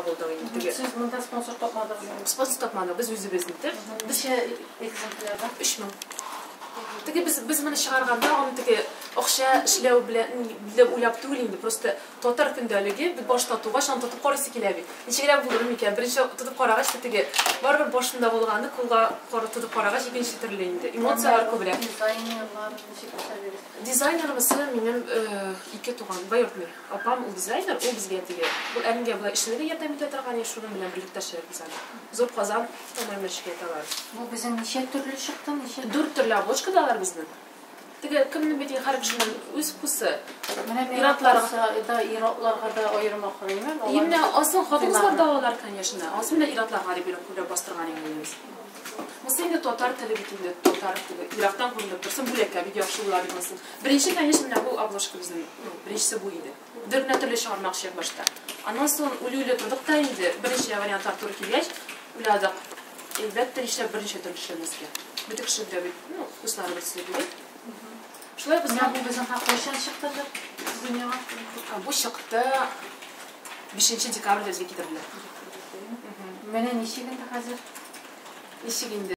Булдык инде теге. Сез монда спонсор тапмадыгыз? Спонсор тапмадык, без үзебез итеп. Ничә экземпляр бар? 3000. Теге без моны чыгарганда, аны теге акча эшләү белән уйлап түгел инде, просто татар көндәлеге бит башта тугач, аны тотып карыйсы килә бит. Ничегрәк булыр микән? Беренче тотып карагач та теге барыбер башында булганы кулга тотып карагач икенче төрле инде. Эмоцияләр күбрәк. Дизайнерлар ничек эшләдегез? Дизайнерыбыз минем ике туган, двоюродный апам, ул дизайнер, ул безгә теге. Ул әлегә болай эшенә дә ярдәм итә торган, шуның белән берлектә эшләбез аны. Зур Казан, по-моему, ширкәте алар. Бу безнең ничә төрле чыкты? Ничә? 4 төрле обложка да алар безнең. Теге кемнең бит һәр кешенең үз вкусы. Менә Ир-атларга да, ир-атларга да аерым ахырыймы? Именно асын хатын-кызлар да алалар, конечно. Асын менә ир-атларга дип күбрәк бастырган инде. Мысы инде татар теле бит инде, татар теле. Ерактан күренеп торсын, бүләккә бик яхшы була бит мысы. Беренче, конечно, менә бу обложка безнең, ну, беренчесе бу иде. Бер генә төрле чыгармакчы башта. Аннан соң уйлый-уйлый тордык та инде, беренче вариантлар туры килгәч, уйладык. Әлбәттә, нишләп берничә төрле эшләмәскә. Бөтен кеше дә бит, ну, вкуслары бер төсле түгел. Шулай без Менә бу безнең кайчан чыкты дөньяга? Бу чыкты 5 декабрьдә безгә китерделәр. Менә ничек инде хәзер? Ничек инде?